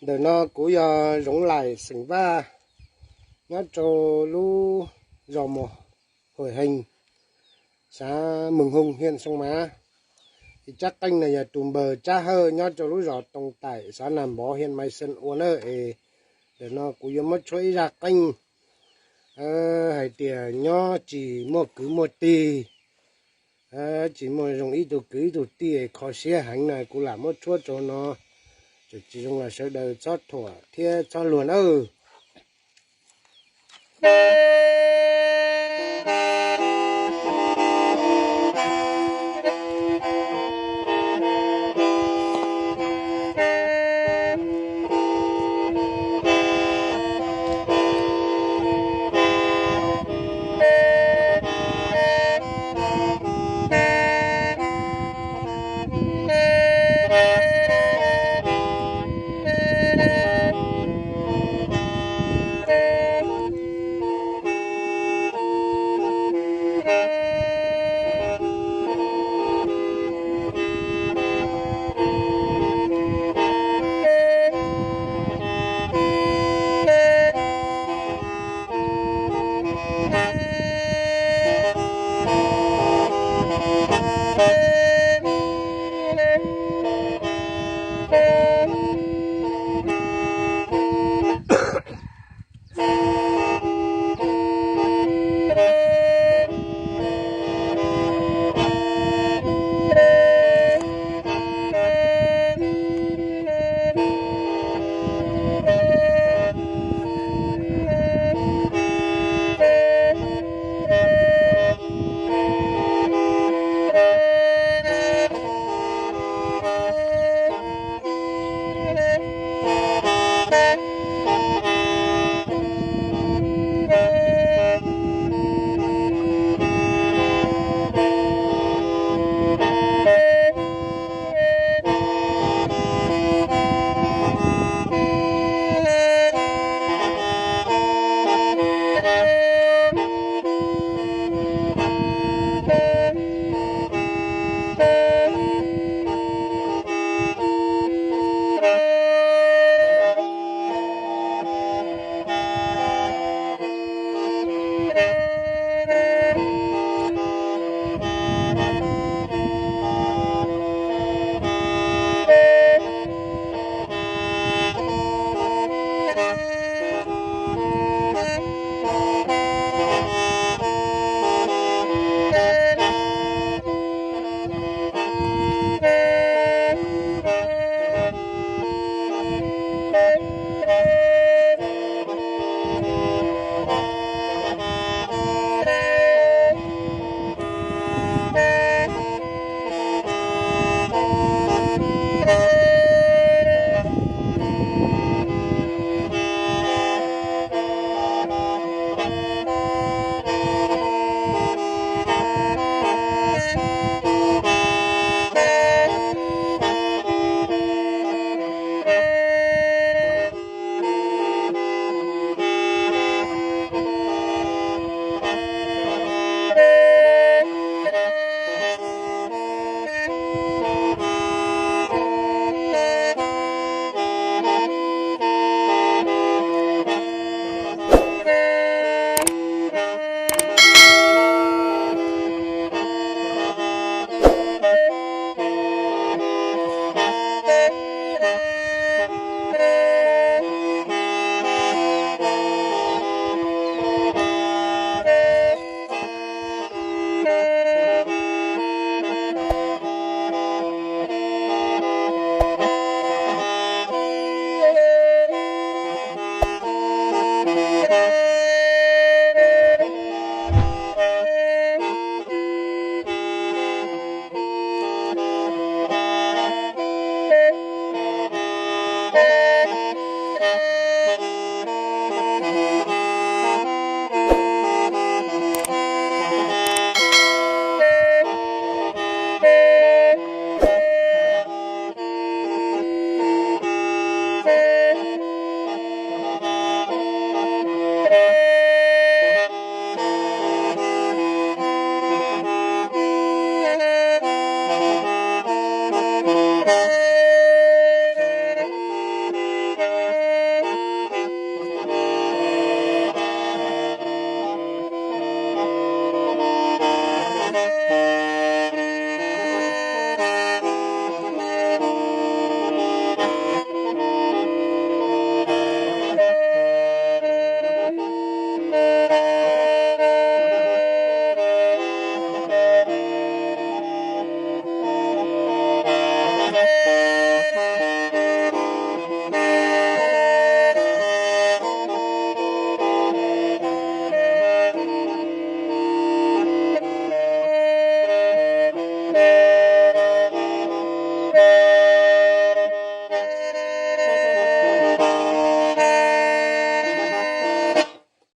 Ntawm no kuv yog Zoov Laim xeem Vaj, nyob rau lub zos Mos Hua Hees, xav Moos Hoos, hiam Soo Mas. Es tsab qeej no yog tus npawg Tsab Hawj nyob rau lub zos Tooj Taim, xav Nas Npov, hiam Mai Xees ua na. Es ntawm no kuv yuav muab tshuab ib zaj qeej hais tias nyob tsis muaj kwv muaj tij, tsis muaj zoo ib tug kwv ib tug tij, kho siab heev na. Kuv lam muab tshuab rau no, txawm tsis zoo los sawv daws txhob thuam thiab txhob luag nawb.